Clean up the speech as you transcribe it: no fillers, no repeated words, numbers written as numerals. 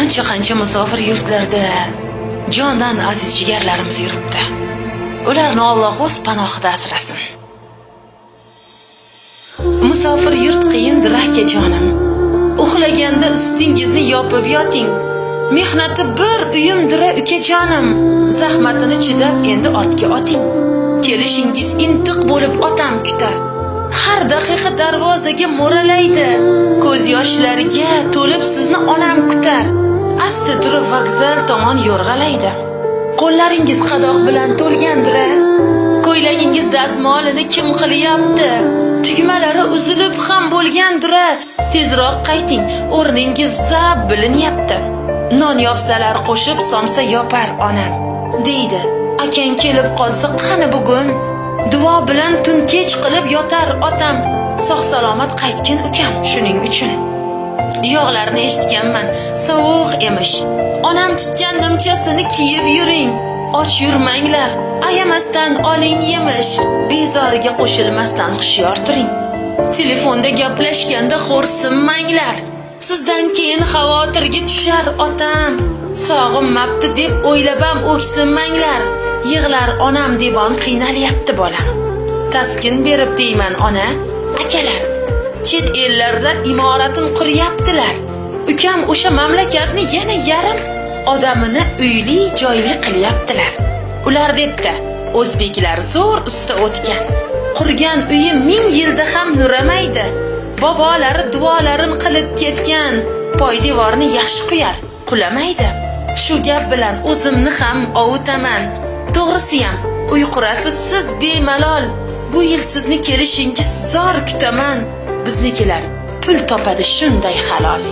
Qancha-qancha musofir yurtlarda jondan aziz jigarlarimiz yuribdi. Ularni Alloh o'z panohida asrasin. Musofir yurt qiyindir, akajonim. Uxlaganda ustingizni yopib yoting. Mehnati bir uyumdir, ukajonim. Zahmatini chidab endi ortga oting. Kelishingiz intiq bo'lib otam kutar. Har daqiqa darvozaga mo'ralaydi. Ko'z yoshlariga to'lib sizni onam kutar. Asta turib vokzal tomon yo'rg'alaydi. Qo'llaringiz qadoq bilan to'lgandir. Ko'ylagingiz dazmolini kim qilyapti? Tugmalari uzilib ham bo'lgandir. Tezroq qayting, o'rningiz zab bilinyapti. Non yopsalar qo'shib somsa yopar onam. Deydi, akang kelib qolsa qani bugun? Duo bilan tun kech qilib yotar otam. Sog' salomat qaytgin ukam shuning uchun. Yog'larni eshitganman, sovuq emish. Onam tikkan nimchasini kiyib yuring. Och yurmanglar, ayamasdan oling yemish. Bezoriga qo'shilmasdan hushyor turing. Telefonda gaplashganda xo'rsinmanglar. Sizdan keyin xavotirga tushar otam. Sog'inmabdi deb o'ylabam o'ksinmanglar. Yig'lar onam devon qiynalyapti bolam. Taskin berib deyman ona, akalar. Chet ellarda imoratin quryaptilar. Ukam o'sha mamlakatni yana yarim odamini uyli joyli qilyaptilar. Ular debdi, o'zbeklar zo'r usta o'tgan. Qurgan uyi 1000 yilda ham nuramaydi. Bobolari duolarin qilib ketgan. Poydevorni yaxshi quyar, qulamaydi. Shu gap bilan o'zimni ham ovutaman. To'g'risiyam, uy qurasiz siz bemalol. Bu yil sizni kelishingiz zor kutaman. Biznikilar pul topadi shunday halol.